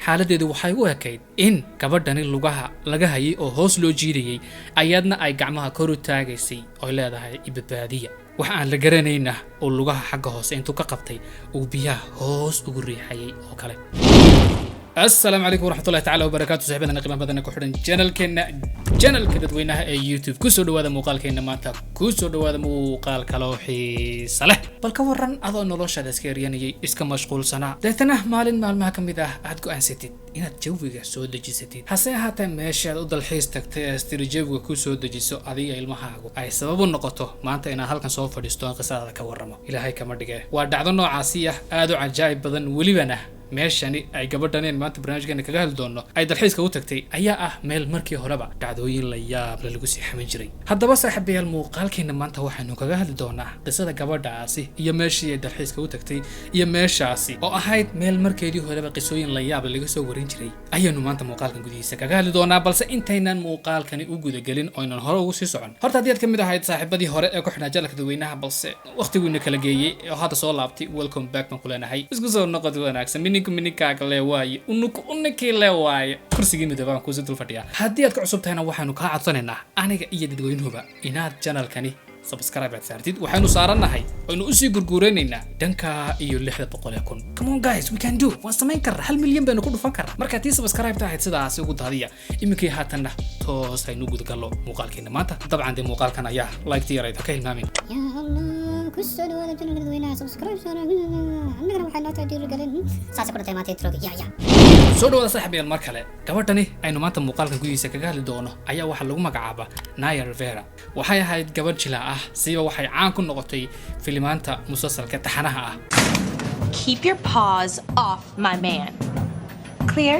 Xaaladeedu waxay u ekayd in gabadhani lugaha laga hayay oo hoos loo jiidayay, ayadna ay gacmaha kor u taagaysay oy leedahay "Ibadbaadiya". Wax aan la garanayna oo lugaha xagga hoose intuu ka qabtay uu biyaha hoos ugu riixayay oo kale. Asalaamu calaykum waraxmatullahi tacaala wabarakaatu. Saxiibadana qiimaha badan ku xidhan channelkeena, channelka dadweynaha ee YouTube, kusoo dhawaada muuqaalkeena maanta. Kusoo dhawaada muuqaal kaloo xiisa leh. Bal ka waran adoo noloshaada iska eryanayay, iska mashquulsanaa, deetana maalin maalmaha ka mid ah aad go'aansatid inaad jawiga soo dejisatid. Hase ahaatee, meeshaad u dalxiis tagtay ee astiri jawiga ku soo dejiso adiga ilmahaagu ay sabab u noqoto maanta inaad halkan soo fadhiisto aan qisadaada ka warramo. Ilaahay kama dhige. Waa dhacdo noocaasi ah, aad u cajaa'ib badan. Welibana meeshani ay gabadhaneen maanta barnaamijkeena kaga hadli doono ay dalxiiska u tagtay ayaa ah meel markii horeba dhacdooyin la yaable lagu sii xamin jiray. Haddaba saaxiibayaal, muuqaalkeena maanta waxaynu kaga hadli doonaa qisada gabadhaasi iyo meeshii ay dalxiiska u tagtay, iyo meeshaasi oo ahayd meel markeedii horeba qisooyin la yaable laga soo warin jiray ayaanu maanta muuqaalkan gudihiisa kaga hadli doonaa. Balse intaynan muuqaalkani u gudagelin oo aynan hore ugu sii socon, horta haddii aad ka mid ahayd saaxiibadii hore ee ku xidhnaa channelka dadweynaha, balse waqtiguina kala geeyey oo hadda soo laabtay, welcome back baan ku leenahay. Isku soo noqod wanaagsan. Mininku mininkaaga lee waaye, unuku unikii lee waaye, kursigii midoobaan kuusi dul fadhiyaa. Haddii aad ka cusub tahayna, waxaanu kaa codsanaynaa aniga iyo dadweynuhuba inaad channelkani subscribe aad saartid. Waxaynu saarannahay aynu usii gurguuranaynaa dhanka iyo 600,000. Come on guys, we can do, waan samayn karraa, 1 milyan baynu ku dhufan karraa. Marka tii subscribe ta ahayd sidaasi ugu daadiya. Iminkii haatanna toos aynu gudagallo muuqaalkeena maanta. Dabcan dee muuqaalkan ayaa like yarayd ha ka hilmaamin. Ya Allah, ku soo dhawaada channelka dadweynaha. Subscribe saara, annagana waxay noo tahay dhiirigelin. Saasay ku dhintay maanta introga ya. Soo dhawaada saaxiibayaal mar kale. Gabadhani aynu maanta muuqaalkan gudihiisa kaga hadli doono ayaa waxaa lagu magacaabaa Naya Rivera. Waxay ahayd gabadh jila ah, siba waxay caan ku noqotay filimaanta musalsalka taxanaha ah. Keep your paws off my man. Clear?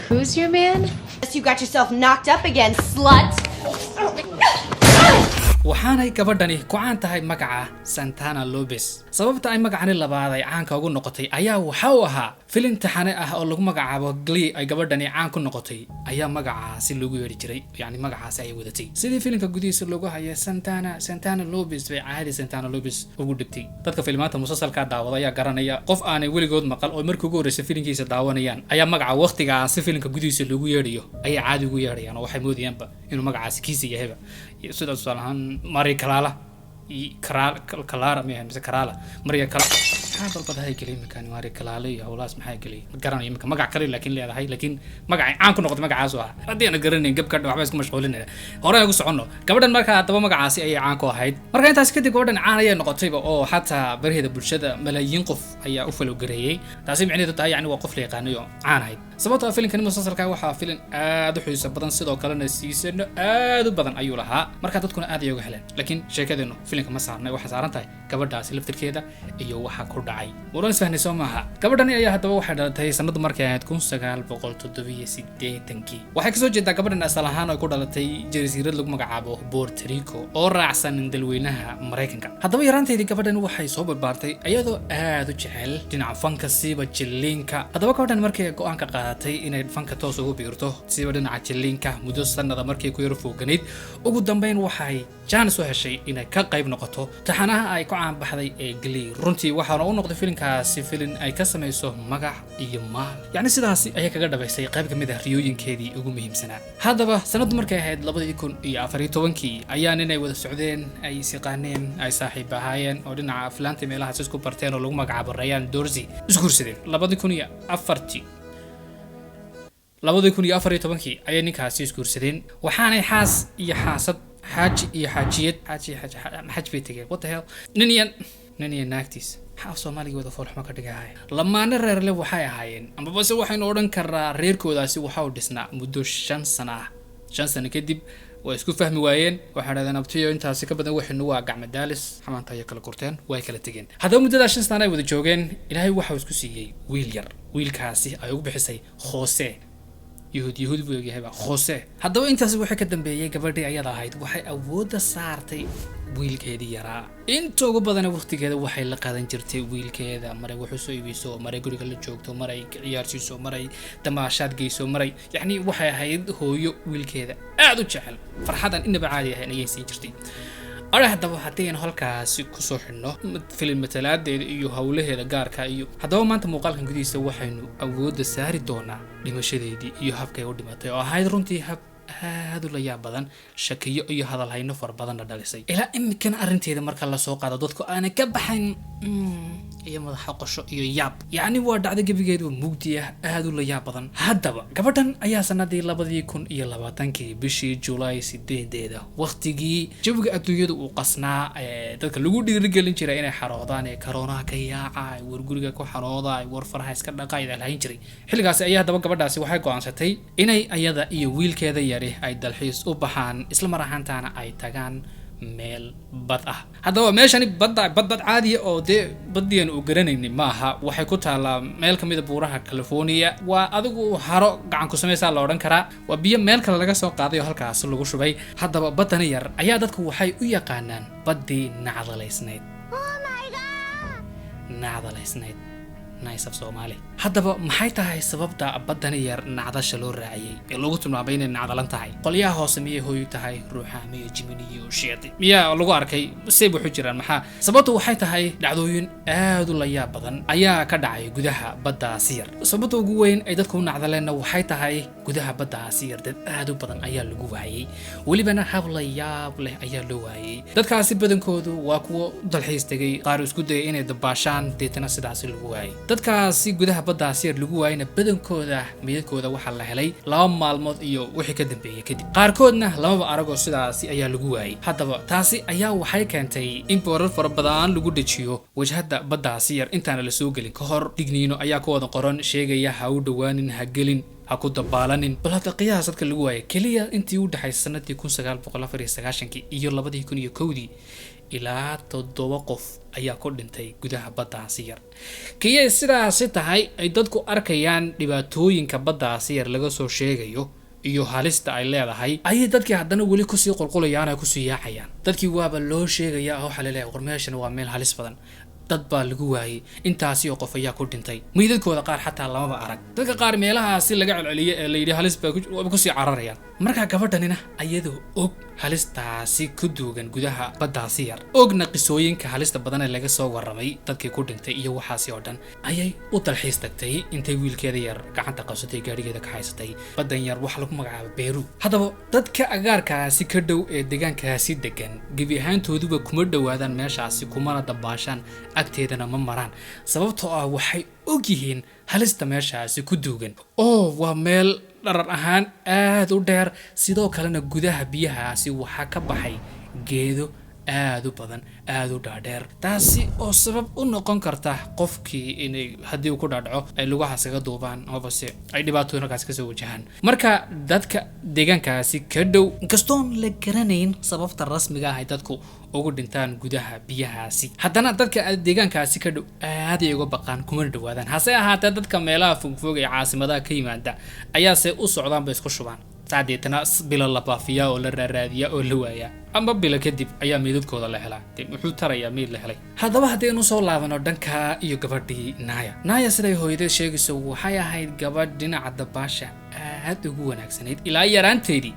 Who's your man? You got yourself knocked up again, slut. Waxaanay gabadhani ku caan tahay magaca Santana Lopez. Sababta ay magacani labaad ay caanka ugu noqotay ayaa waxa uu ahaa filin taxane ah oo lagu magacaabo Glee ay gabadhani caan ku noqotay ayaa magacaasi loogu yeedhi jiray, yacni magacaasi ayay wadatay. Sidii filimka gudihiisa loogu haya Santana, Santana Lopez bay caadi Santana Lopez ugu dhigtay. Dadka filmaanta musalsalka daawada ayaa garanaya. Qof aanay weligood maqal oo markii ugu horreysay filimkiisa daawanayaan ayaa magaca waqtigaasi filimka gudihiisa loogu yeedhayo ayay caadi ugu yeedhayaan, oo waxay moodayaanba inuu magacaasi kiisa yahayba. Sida tusaale ahaan Maria Kalala, Kalara miya mise Karala, Maria Kala, maxaa dalbadahay gelay iminkan? Maria Kalala iyo howlahaas maxaa gelay? Ma garanayo iminka magac kale laakiin leedahay, laakiin magacay caan ku noqotay magacaas u ahaa. Haddii aan garanayn gabkadha, waxba isku mashquulinaya, hore aan ugu soconno. Gabadhan marka haddaba magacaasi ayay caan ku ahayd. Marka intaas kadib gabadhan caan ayay noqotayba, oo xataa baraheeda bulshada malaayiin qof ayaa u follow gareeyey. Taasi micnaheedu tahay yani waa qof la yaqaanay oo caan ahayd, sababtoo ah filimkani musalsalka waxaa filin aad u xiiso badan, sidoo kalena seasonno aad u badan ayuu lahaa. Marka dadkuna aad ay uga heleen. Laakiin sheekadeenu filimka ma saarnay, waxaa saaran tahay gabadhaasi laftirkeeda iyo waxa ku dhacay. Waran isfahnay soo maaha? Gabadhani ayaa haddaba waxay dhalatay sanadu markay ahayd 1987-kii. Waxay kasoo jeedaa gabadhan asal ahaan ay ku dhalatay jasiirad lagu magacaabo Puerto Rico oo raacsan dalweynaha Maraykanka. Haddaba yaraanteedii gabadhan waxay soo barbaartay iyadoo aad u jecel dhinaca fanka, siiba jilliinka. Haddaba gabadhan markii ay go'aanka qaadatay inay fanka toos ugu biirto, siiba dhinaca jilliinka, muddo sanada markii ku yaro fooganayd, ugu dambeyn waxay chance u heshay inay ka qayb noqoto taxanaha ay ku caanbaxday ee Glee. Runtii waxaana u noqday filinkaasi filin ay ka samayso magac iyo maal, yacni sidaasi ayay kaga dhabaysay qayb ka mid ah riyooyinkeedii ugu muhiimsanaa. Haddaba sanadu markay ahayd 2014-kii ayaa nin ay wada socdeen, ay is yaqaaneen, ay saaxiib ahaayeen oo dhinaca aflaanta meelahaas isku barteen oo lagu magacaabo Ryan Dorsey isku guursadeen. 2004-tii, 2014-kii ayay ninkaasi isguursadeen. Waxaanay xaas iyo xaasad, xaaji iyo xaajiyad, xaaji xaaji xaj bay tegeen. What the hell, nin iyo naagtiis, maxaa af Soomaaliga wada foolxumo ka dhigahaya? Lamaane reerle waxay ahaayeen, amabase waxaynu odhan karaa reerkoodaasi waxa uu dhisnaa muddo 5 sano ah. 5 sano kadib waa isku fahmi waayeen. Waxay dhahdeen, "Abtiyo, intaasi ka badan waxaynu waa gacmo daalis." Xamaanta ayay kala gurteen, way kala tegeen. Haddaba muddadaa 5 sano ay wada joogeen, Ilaahay waxau isku siiyey wiil yar. Wiilkaasi ay ugu bixisay Jose. Yahuud yahuud buu eegyahayba Jose. Haddaba intaasi wixii ka dambeeyey, gabadhii ayada ahayd waxay awoodda saartay wiilkeedii yaraa. Inta ugu badana waqtigeeda waxay la qaadan jirtay wiilkeeda. Maray wax usoo iibiso, maray guriga la joogto, maray ciyaarsiiso, maray damaashaad geyso, maray yacni waxay ahayd hooyo wiilkeeda aad u jecel. Farxadan inaba caadi ahayn ayay siin jirtay. Ara haddaba haddii aynu halkaasi kusoo xidhno filim matalaadeeda iyo howlaheeda gaarka iyo haddaba maanta muuqaalkan gudihiisa waxaynu awoodda saari doonaa dhimashadeedii iyo habkay u dhimatay, oo ahayd runtii hab aad u la yaab badan, shakiyo iyo hadalhayno fara badanna dhalisay. Ilaa iminkana arrinteeda marka lasoo qaado dadku aanay ka baxayn iyo madaxa qosho iyo yaab. Yacni waa dhacdo gebigeedu mugdi ah, aad u la yaab badan. Haddaba gabadhan ayaa sanadii 2020-kii bishii Julaay 8-deeda, waqtigii jawiga adduunyadu uu qasnaa ee dadka lagu dhiirigelin jiray inay xaroodaan ee karoonaha ka yaaca, war guriga ku xarooda, war faraha iska dhaqa lahayn jiray, xilligaasi ayaa haddaba gabadhaasi waxay go'aansatay inay ayada iyo wiilkeeda yari ay dalxiis u baxaan, isla mar ahaantaana ay tagaan meel bad ah. Haddaba meeshani badda bad bad caadiya oo dee badiyan uu garanayni maaha. Waxay ku taallaa meel ka mid a buuraha California. Waa adigu haro gacan ku samaysaa la odhan karaa, waa biyo meel kale laga soo qaaday oo halkaas lagu shubay. Haddaba baddani yar ayaa dadku waxay u yaqaanaan baddii nacdalaysnayd. Nacdalaysnayd nice af Soomaali. Haddaba maxay tahay sababta baddani yar nacdasha loo raaciyey ee loogu tilmaamay inay nacdalan tahay? Qolyaha hoose miyay hooyu tahay? Ruuxaamiyo jiminiyo sheedi miyaa lagu arkay? Say buxu jiraan? Maxaa sababtu waxay tahay? Dhacdooyin aad u la yaab badan ayaa ka dhacay gudaha baddaasi yar. Sababta ugu weyn ay dadku u nacdaleenna waxay tahay gudaha baddaasi yar dad aad u badan ayaa lagu waayey, welibana hab la yaab leh ayaa loo waayey. Dadkaasi badankoodu waa kuwo dalxiis tegay, qaar isku dayay inay dabaashaan, deetana sidaasi lagu waayey. Dadkaasi gudaha baddaasi yar lagu waayeyna badankooda meydadkooda waxaa la helay 2 maalmood iyo wixii ka dambeeyey kadib, qaarkoodna lamaba aragoo sidaasi ayaa lagu waayey. Haddaba taasi ayaa waxay keentay in boorar fara badan lagu dhejiyo wajhadda baddaasi yar intaana la soo gelin ka hor. Digniino ayaa ku wada qoran sheegaya ha u dhowaanin, ha gelin, ha ku dabaalanin. Bal hadda qiyaas, dadka lagu waayay keliya intii u dhexaysay sanadii 1994-kii iyo 2001-dii ilaa toddoba qof ayaa ku dhintay gudaha baddaasi yar. Kiyay sidaasi tahay ay dadku arkayaan dhibaatooyinka baddaasi yar laga soo sheegayo iyo halista ay leedahay, ayay dadkii haddana weli kusii qulqulayaan ay kusii yaacayaan. Dadkii waaba loo sheegaya oo waxaa laleeyahay war meeshan waa meel halis badan, dad baa lagu waayey, intaasi oo qof ayaa ku dhintay, meydadkooda qaar xataa lamaba arag. Dadka qaar meelahaasi laga celceliye ee la yidhi halis baa waaba kusii cararayaan. Marka gabadhanina ayadoo og halistaasi ku duugan gudaha baddaasi yar, ogna qisooyinka halista badan ee laga soo warramay dadkii ku dhintay iyo waxaasi oo dhan, ayay u dalxiis tagtay intay wiilkeeda yar gacanta qabsatay, gaadhigeeda ka haysatay baddan yar waxaa lagu magacaaba Beru. Haddaba dadka agaarkaasi ka dhow ee deegaankaasi degan gebi ahaantooduba kuma dhowaadaan meeshaasi, kumana dabaashaan, agteedana ma maraan, sababtoo ah waxay og yihiin halista meeshaasi ku duugan, oo waa meel dharar ahaan aad u dheer. Sidoo kalena gudaha biyahaasi waxaa ka baxay geedo aad u badan, aad u dhaadheer, taasi oo sabab u noqon karta qofkii inay haddii uu ku dhaadhaco ay lugahaas kaga duubaan amabase ay dhibaatooyin halkaasi kasoo wajahaan. Marka dadka deegaankaasi ka dhow, inkastoon la garanayn sababta rasmiga ah ay dadku ugu dhintaan gudaha biyahaasi, haddana dadka deegaankaasi ka dhow aad ay uga baqaan, kumana dhawaadaan. Hase ahaatee dadka meelaha fogfog ee caasimadaha ka yimaada ayaase u socdaan bay isku shubaan. Saadeetana bilo la baafiyaa oo la raaraadiyaa oo la waayaa, ama bilo kadib ayaa meydadkooda la helaa. Dee muxuu tarayaa meyd la helay? Haddaba haddaynu soo laabano dhanka iyo gabadhii Naya. Naya siday hooyadeed sheegayso waxay ahayd gabadh dhinaca dabaasha aad ugu wanaagsanayd. Ilaa yaraanteedii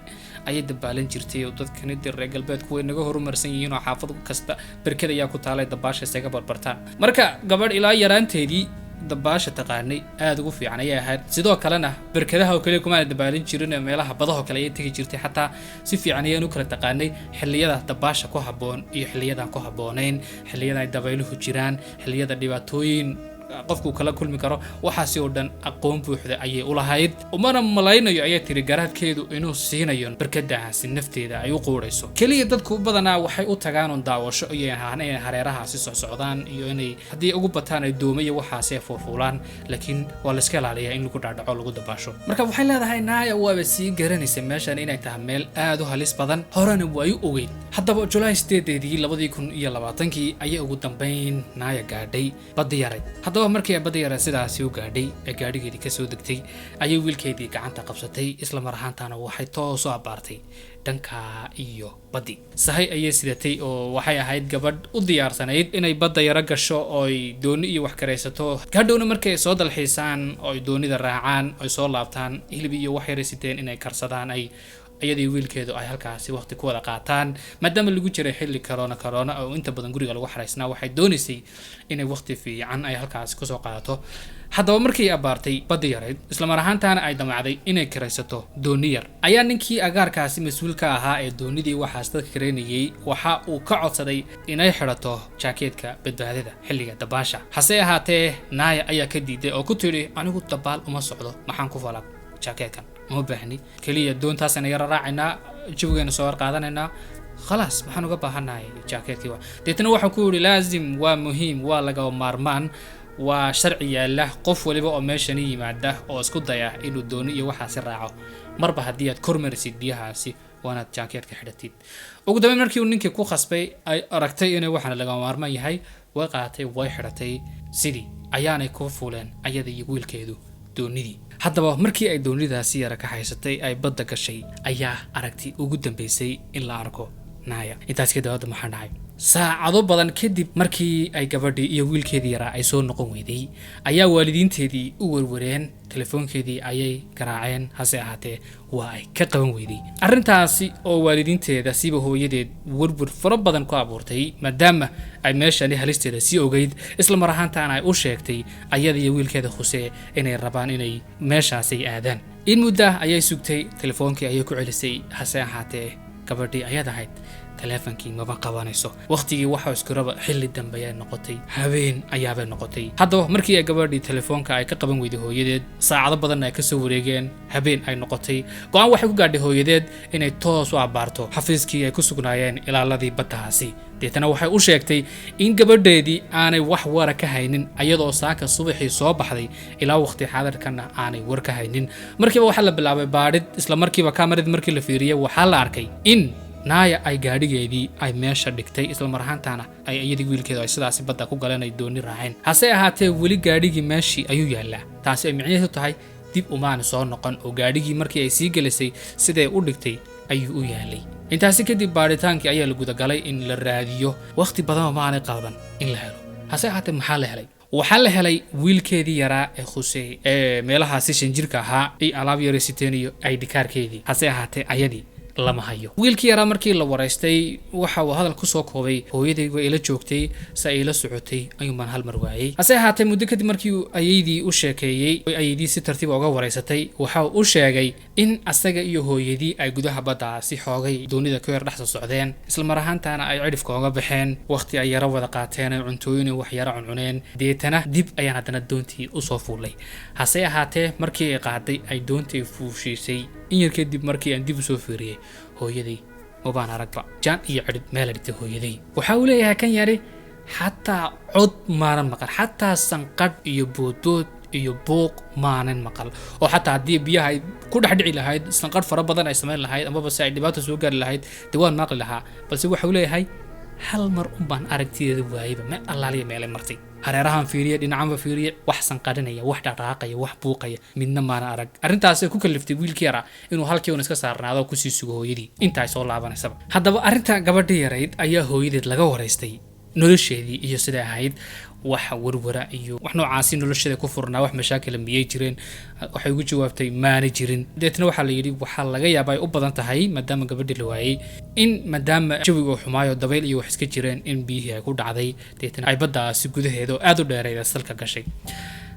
ayay dabaalan jirtay, oo dadkani dee reer galbeedku way naga horumarsan yihiin oo xaafad kasta berked ayaa ku taalay dabaasha isaga barbartaan. Marka gabadh ilaa yaraanteedii dabaasha taqaanay, aada ugu fiican ayay ahayd. Sidoo kalena berkadaha oo kaliya kumaana dabaalin jirin ee meelaha badahoo kale ayay tegi jirtay. Xataa si fiican ayaan u kala taqaanay xilliyada dabaasha ku habboon iyo xilliyadaan ku habboonayn, xilliyada ay dabayluhu jiraan, xilliyada dhibaatooyin qofku kala kulmi karo. Waxaasi oo dhan aqoon buuxda ayay u lahayd. Umana malaynayo, ayay tiri, garaadkeedu inuu siinayo barkadaasi nafteeda ay u quudhayso. Keliya dadku badanaa waxay u tagaan un daawasho iyo ahaan inay hareerahaasi socsocdaan iyo inay haddii ugu bataan ay doome iyo waxaasi ay fuulfuulaan, laakiin waa la iska ilaaliyaa in lagu dhaadhaco, lagu dabaasho. Marka waxay leedahay Naaya waaba sii garanaysa meeshan inay tahay meel aad u halis badan, horena waa u ogeyd. Haddaba Julaay 8-deedii 2020-kii ayay ugu dambayn Naaya gaadhay baddi yarayd. Haddaba markii ay baddi yarayd sidaasi u gaadhay ee gaadhigeedii kasoo degtay, ayay wiilkeedii gacanta qabsatay, isla mar ahaantaana waxay toos u abbaartay dhanka iyo baddi. Sahay ayay sidatay oo waxay ahayd gabadh u diyaarsanayd inay badda yaro gasho ooy dooni iyo wax karaysato, hadhowna markay soo dalxiisaan oo ay doonida raacaan, ay soo laabtaan, hilib iyo wax yaray siteen inay karsadaan ay Iyadii wiilkeedu ay halkaasi waqti ku wada qaataan, maadaama lagu jiray xilli corona oo inta badan guriga lagu xaraysnaa. Waxay doonaysay inay waqti fiican ay halkaasi kusoo qaadato. Haddaba markii abaartay baddi yarayd, islamar ahaantaana ay damacday inay kiraysato dooni yar, ayaa ninkii agaarkaasi mas-uul ka ahaa ee doonidii waxaas dadka karaynayay waxa uu ka codsaday inay xidhato jaakeetka badbaadada xilliga dabaasha. Hase ahaatee Naaya ayaa ka diiday oo ku tidhi, "Anigu dabaal uma socdo, maxaan ku falaa jaakeetkan? Uma baahni, keliya doontaasaan yara raacaynaa, jawigeena soo war qaadanaynaa, khalaas, maxaan uga baahannahay jaakeetkii?" Deetna waxaa ku yidhi, "Laazim, waa muhiim, waa lagama maarmaan, waa sharci yaalla. Qof waliba oo meeshani yimaada oo isku daya inuu dooni iyo waxaasi raaco, marba haddii aad kormarisid biyahaasi, waanaad jaakeetka xidhatid." Ugu dambeyn markii uu ninkii ku khasbay, ay aragtay inay waxaana lagama maarmaan yahay, way qaadatay, way xidhatay. Sidii ayaanay ku fuuleen ayada iyo wiilkeedu doonidii. Haddaba markii ay doonidaasi yara ka haysatay, ay badda gashay, ayaa aragti ugu dambeysay in la arko Naaya. Intaas kadib hadda maxaa dhacay? Saacado badan kadib markii ay gabadhii iyo wiilkeedii yaraa ay soo noqon weyday, ayaa waalidiinteedii u werwareen, telefoonkeedii ayay garaaceen, hase ahaatee waa ay ka qaban weyday. Arrintaasi oo waalidiinteeda, siba hooyadeed, werwer fara badan ku abuurtay, maadaama ay meeshani halisteeda sii ogeyd, isla mar ahaantaana ay u sheegtay ayada iyo wiilkeeda Khusee inay rabaan inay meeshaasi aadaan. In muddo ah ayay sugtay, telefoonkii ayay ku celisay, hase ahaatee gabadhii ayaad ahayd teleefonkii maba qabanayso. Waqtigii waxa iskuraba xilli dambe ayay noqotay, habeen ayaabay noqotay. Haddaba markii ay gabadhii telefoonka ay ka qaban weyday hooyadeed, saacado badanna ay kasoo wareegeen, habeen ay noqotay, go-aan waxay ku gaadhay hooyadeed inay toos u abaarto xafiiskii ay ku sugnaayeen ilaaladii baddaasi. Deetana waxay u sheegtay in gabadheedii aanay wax wara ka haynin, ayadoo saaka subaxii soo baxday ilaa waqti xaadirkanna aanay war ka haynin. Markiiba waxaa la bilaabay baadhid. Isla markiiba kamaradii markii la fiiriyey, waxaa la arkay in Naaya ay gaadhigeedii ay meesha dhigtay, isla mar ahaantaana ay iyadii wiilkeedu ay sidaasi badda ku galeen, ay dooni raaceen. Hase ahaatee weli gaadhigii meeshii ayuu yaallaa, taasi ay micnaheedu tahay dib umaana soo noqon, oo gaadhigii markii ay sii gelisay siday u dhigtay ayuu u yaalay. Intaasi kadib baadhitaankii ayaa la gudagalay in la raadiyo. Wakhti badanoo maanay qaadan in la helo. Hase ahaatee maxaa la helay? Waxaa la helay wiilkeedii yaraa ee Khusey ee meelahaasi 5 jirka ahaa iyo alaab yara siteen iyo ID kaarkeedii. Hase ahaatee ayadii lama hayo. Wiilkii yaraa markii la waraystay, waxa uu hadal kusoo koobay, "Hooyaday way ila joogtay, si ay ila socotay ayuun baan hal mar waayey." Hase ahaatee muddo kadib markii uu ayaydii u sheekeeyey, ayaydii si tartiib uga waraysatay, waxa uu u sheegay in asaga iyo hooyadii ay gudaha baddaasi xoogay doonida ku yar dhex socdeen, isla mar ahaantaana ay cidhifka oga baxeen, waqti ay yaro wada qaateen, ay cuntooyin wax yaro cuncuneen. Deetana dib ayaan haddana doontii usoo fuulay. Hase ahaatee markii ay qaaday, ay doontii fuushiisay, in yar kadib markii aan dib usoo fiiriyey, hooyaday mabaan aragba, jaan iyo cidhib meel dhigtay hooyaday. Waxa uu leeyahay kan yari, "Xataa cod maanan maqal, xataa sanqadh iyo boodbood iyo buuq maanan maqal, oo xataa haddii biyaha ay ku dhex dhici lahayd, sanqadh fara badan ay samayn lahayd, amaba se ay dhibaato soo gaari lahayd, dee waan maqli lahaa." Balse waxa uu leeyahay, "Hal mar unbaan aragtideeda waayeyba, meel allaaliya meelay martay. Hareerahan fiiriye, dhinacanba fiiriye, wax sanqadhinaya, wax dhaqaaqaya, wax buuqaya midna maana arag." Arrintaasay ku kaliftay wiilkii yaraa inuu halkii un iska saarnaado oo kusii sugo hooyadii inta ay soo laabanaysaba. Haddaba arrinta gabadhii yarayd ayaa hooyadeed laga waraystay, nolosheedii iyo siday ahayd, wax warwara iyo wax noocaasi nolosheeda ku furnaa, wax mashaakila miyay jireen? Waxay ugu jawaabtay, "Maana jirin." Deetna waxaa la yidhi, waxaa laga yaabaa ay u badan tahay, maadaama gabadhii la waayey, in maadaama jawiga uu xumaayo, dabayl iyo wax iska jireen, in biyihii ay ku dhacday, deetna ay baddaasi gudaheeda oo aad u dheereyd salka gashay.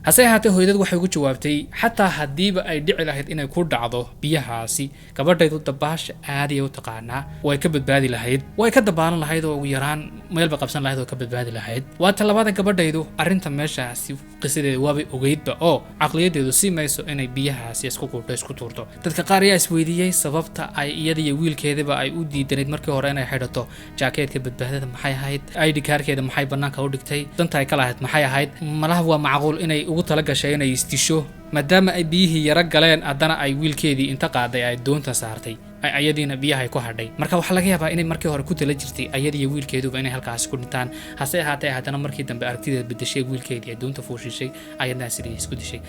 Hase ahaatee hooyadad waxay ugu jawaabtay, "Xataa haddiiba ay dhici lahayd inay ku dhacdo biyahaasi, gabadhaydu dabaasha aadaya u taqaanaa, way ka badbaadi lahayd, way ka dabaalan lahayd, oo ugu yaraan meel bay qabsan lahayd oo ka badbaadi lahayd. Waa talabaada, gabadhaydu arrinta meeshaasi qisadeeda waabay ogeydba, oo caqliyadeedu si mayso inay biyahaasi isku quudho, isku tuurto." Dadka qaar ayaa isweydiiyey sababta ay iyada iyo wiilkeedaba ay u diidanayd markii hore inay xidhato jaakeetka badbaadada maxay ahayd? ID kaarkeeda maxay bannaanka u dhigtay? Danta ay ka lahayd maxay ahayd? Malaha waa macquul inay ugu tala gashay inay isdisho, maadaama ay biyihii yaro galeen, haddana ay wiilkeedii inta qaaday ay doonta saartay, ay ayadiina biyaha ay ku hadhay. Marka waxaa laga yaabaa inay markii hore ku tala jirtay ayadiiyo wiilkeeduba inay halkaasi ku dhintaan. Hase ahaatee haddana markii dambe aragtideeda bedeshay, wiilkeedii ay doonta fuushishay, ayadna sidii isku dishay.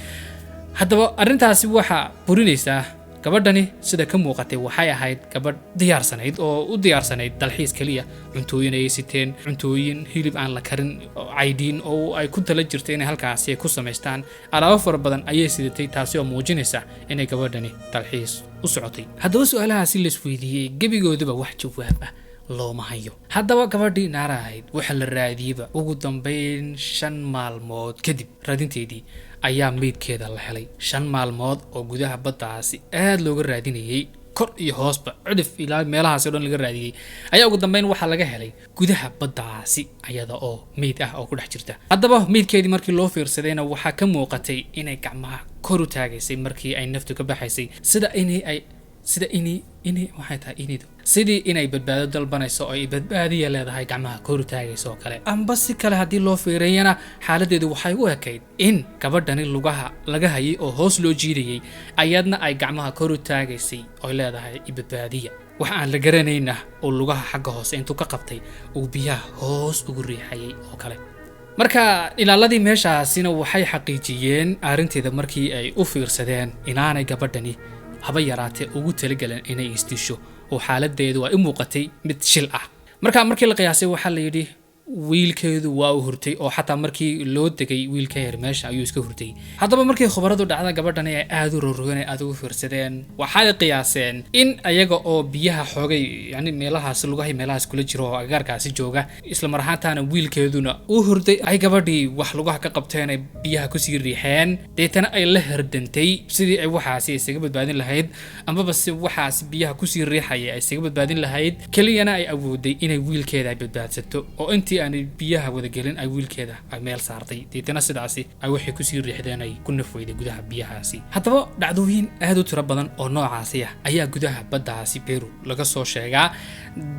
Haddaba arrintaasi waxaa burinaysaa Gabadhani sida ka muuqatay waxay ahayd gabadh diyaarsanayd oo u diyaarsanayd dalxiis keliya. Cuntooyin ayay siteen, cuntooyin hilib aan la karin oo caydhiin oo ay ku tala jirtay inay halkaasi ay ku samaystaan. Alaabo fara badan ayay sidatay, taasi oo muujinaysa inay gabadhani dalxiis u socotay. Haddaba su-aalahaasi la isweydiiyey gebigooduba wax jawaab ah looma hayo. Haddaba gabadhii Naara ahayd waxa la raadiyeyba ugu dambeyn 5 maalmood kadib raadinteedii ayaa meydkeeda la helay. 5 maalmood oo gudaha baddaasi aad looga raadinayey, kor iyo hoosba, cidhif ilaa meelahaasi o dhan laga raadiyey, ayaa ugu dambeyn waxaa laga helay gudaha baddaasi ayada oo meyd ah oo ku dhex jirta. Haddaba meydkeedii markii loo fiirsadayna waxaa ka muuqatay inay gacmaha kor u taagaysay markii ay naftu ka baxaysay, sida inay ay sida ini ini waxay tahay inidu sidii inay badbaado dalbanayso oo ay badbaadiya leedahay, gacmaha kor u taagayso oo kale. Amba si kale haddii loo fiiriyana, xaaladeedu waxay u ekayd in gabadhani lugaha laga hayay oo hoos loo jiidayey, ayadna ay gacmaha kor u taagaysay oy leedahay "Ibadbaadiya". Wax aan la garanayna oo lugaha xagga hoose intuu ka qabtay uu biyaha hoos ugu riixayay oo kale. Marka ilaaladii meeshaasina waxay xaqiijiyeen arrinteeda markii ay u fiirsadeen inaanay gabadhani haba yaraatee ugu talagaleen inay isdisho oo xaaladeedu ay u muuqatay mid shil ah. Marka markii la qiyaasay waxaa la yidhi wiilkeedu waa uu hurtay, oo xataa markii loo degay wiilka yar meesha ayuu iska hurtay. Haddaba markii khubaradu dhacda gabadhani ay aada u rogrogeen, ay aada ugu fiirsadeen, waxay qiyaaseen in ayaga oo biyaha xoogay, yani meelahaas lugahay meelahaas kula jiro oo agagaarkaasi jooga, isla mar ahaantaana wiilkeeduna uu hurday, ay gabadhii wax lugaha ka qabteen, ay biyaha kusii riixeen, deetana ay la herdantay sidii ay waxaasi isaga badbaadin lahayd, amaba si waxaasi biyaha kusii riixaya ay isaga badbaadin lahayd. Keliyana ay awooday inay wiilkeeda ay badbaadsato, oo intii aanay biyaha wadagelin ay wiilkeeda ay meel saartay, deetana sidaasi ay waxay kusii riixdeen ay ku nafweyday gudaha biyahaasi. Haddaba dhacdooyin aad u tiro badan oo noocaasi ah ayaa gudaha baddaasi Peru laga soo sheegaa.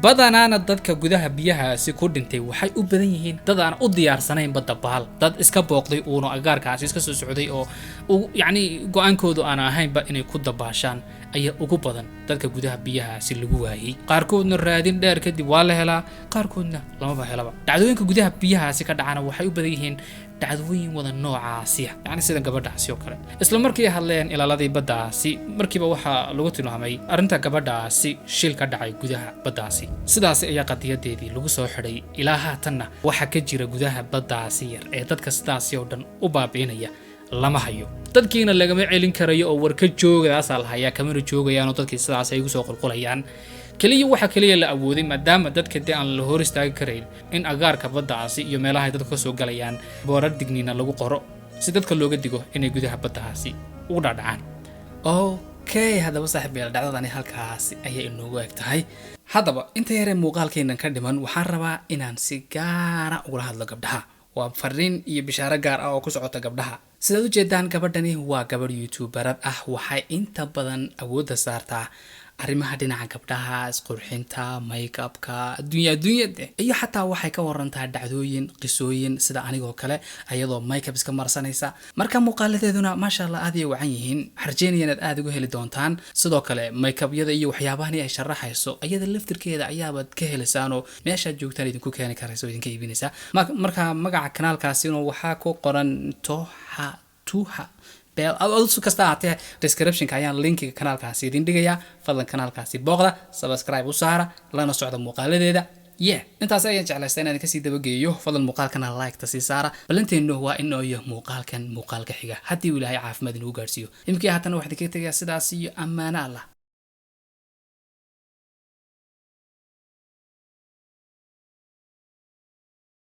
Badanaana dadka gudaha biyahaasi ku dhintay waxay u badan yihiin dad aan u diyaarsanayn badda baal, dad iska booqday uuna agagaarkaasi iska soo socday oo yacni go-aankoodu aan ahaynba inay ku dabaashaan ayaa ugu badan dadka gudaha biyahaasi lagu waayey. Qaarkoodna raadin dheer kadib waa la helaa, qaarkoodna lamaba helaba. Dhacdooyinka gudaha biyahaasi ka dhacana waxay u badan yihiin dhacdooyin wada noocaasiya, yacni sida gabadhaasi oo kale. Isla markii ay hadleen ilaaladii baddaasi, markiiba waxaa lagu tilmaamay arrinta gabadhaasi shil ka dhacay gudaha baddaasi. Sidaasi ayaa qadiyadeedii lagu soo xidhay. Ilaa haatanna waxa ka jira gudaha baddaasi yar ee dadka sidaasi oo dhan u baabi'inaya lama hayo, dadkiina lagama celin karayo oo warka joogdaasaa la hayaa, kamana joogayaanoo dadkii sidaas ay ugu soo qulqulayaan. Keliya waxaa keliya la awooday, maadaama dadka dee aan la hor istaagi karayn, in agaarka baddaasi iyo meelaha ay dadku ka soo galayaan boorar digniina lagu qoro si dadka looga digo inay gudaha baddaasi ugu dhacdhacaan. Okay, haddaba saaxiib yaal, dhacdadani halkaasi ayay inoogu eg tahay. Haddaba inta yaree muuqaalkeenan ka dhiman waxaan rabaa inaan si gaara ugula hadlo gabdhaha. Waa fariin iyo bishaaro gaar ah oo ku socota gabdhaha. Sidaad ujeedaan, gabadhani waa gabadh youtuberad ah. Waxay inta badan awoodda saartaa arrimaha dhinaca gabdhaha, isqurxinta, makeupka, adduunya adduunya de, iyo xataa waxay ka warantaa dhacdooyin, qisooyin, sida anigoo kale, ayadoo makeup iska marsanaysa. Marka muuqaaladeeduna maasha Allah aad ay wacan yihiin. Waxaan rajeynaya inaad aada uga heli doontaan. Sidoo kale makeupyada iyo waxyaabahani ay sharaxayso ayada laftirkeeda ayaabaad ka helaysaanoo meeshaad joogtaan idinku keeni karaysa oo idinka iibinaysa. Marka magaca kanaalkaasina waxaa ku qoran Toha Tuha Bell. Kasta ahaatee, descriptionka ayaan linkiga kanaalkaasi idin dhigayaa. Fadlan kanaalkaasi booqda, subscribe u saara, lana socda muuqaaladeeda. Yeah, intaas ayaan jeclaystay inaan kasii dabageeyo. Fadlan muuqaalkana like-ta sii saara. Ballanteenu waa in iyo muuqaalkan muuqaalka xiga, haddii uu Ilaahay caafimaad inuu gaarsiiyo. Iminkii haatana waxaan idinkaga tegayaa sidaas iyo ammaano Allah.